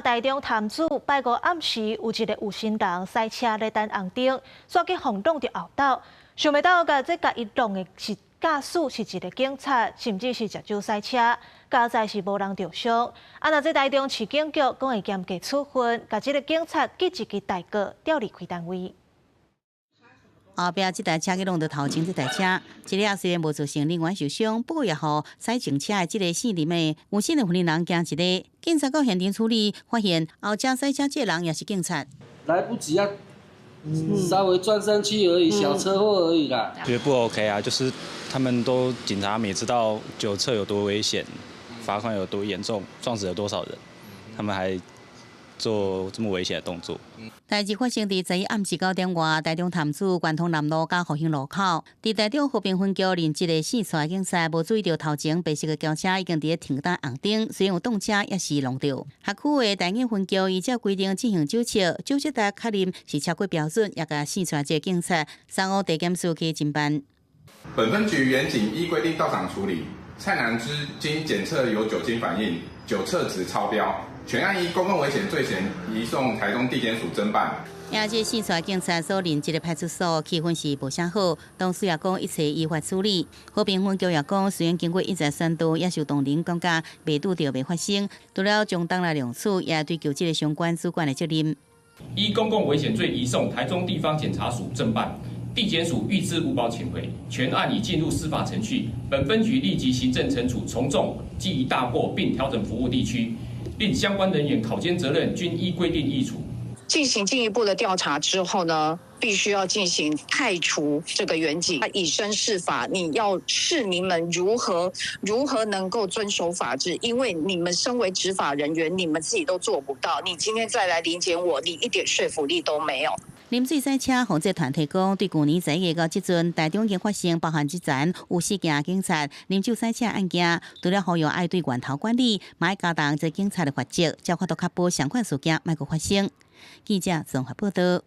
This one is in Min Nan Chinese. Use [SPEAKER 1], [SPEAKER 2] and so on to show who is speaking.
[SPEAKER 1] 台中潭子拜五暗時有一个有心人駛車咧等紅燈，煞去予挵著後斗，想袂到共這共伊挵的是駕駛是一个警察，甚至是食酒駛車，佳哉是無人著傷。啊，若這台中市警局講會嚴格處分，共這个警察記一支大過，調離開單位。
[SPEAKER 2] 後壁這台車去挵著頭前這台車，這下雖然無造成人員受傷，不過也予駛前車的這个姓林的有姓的婦人驚一下。警察到現場處理，發現後車駛車這个人也是警察。
[SPEAKER 3] 來不及啊，稍微撞上去而已，小車禍而已啦。
[SPEAKER 4] 覺得不 OK 啊，就是他們都警察也知道酒測有多危險，罰款有多嚴重，撞死了多少人，他們還做這麼危險的動作。
[SPEAKER 2] 代誌發生佇十一暗時9點外，台中潭子貫通南路佮復興路口，佇台中和平分局任職的姓蔡警察，無注意著頭前白色的轎車已經佇咧停等紅燈，雖然有擋車，也是挵著。轄區的大雅分局依照規定進行酒測，酒測來確認是超過標準，也共姓蔡這个警察送往地檢署去偵辦。
[SPEAKER 5] 本分局員警依規定到場處理，蔡男之經檢測有酒精反應，酒測值超標。全案依公共危險罪嫌移送台中地檢署偵辦。
[SPEAKER 2] 也這姓蔡警察所任職的派出所氣氛是無啥好，當時也講一切依法處理。和平分局也講，雖然經過一再宣導，也是有當人感覺袂拄著袂發生，除了將當來量處，也追究這个相關主管的責任。
[SPEAKER 6] 依公共危險罪移送台中地方檢察署偵辦，地檢署諭知無保請回，全案已進入司法程序。本分局立即行政懲處，從重記一大過，並調整服務地區。令相關人員考監責任均依規定議處。
[SPEAKER 7] 進行進一步的調查之後呢，必須要進行汰除這個員警，以身試法。你要市民們如何能夠遵守法治？因為你們身為執法人員，你們自己都做不到。你今天再來臨檢我，你一點說服力都沒有。
[SPEAKER 2] 啉醉駛車防制團體講，對舊年11月到這陣，台中已經發生包含之前有四件警察啉酒駛車案件，除了呼籲愛對源頭管理，嘛愛加重這警察的罰則，才有法度確保相款事件莫閣發生。記者綜合報道。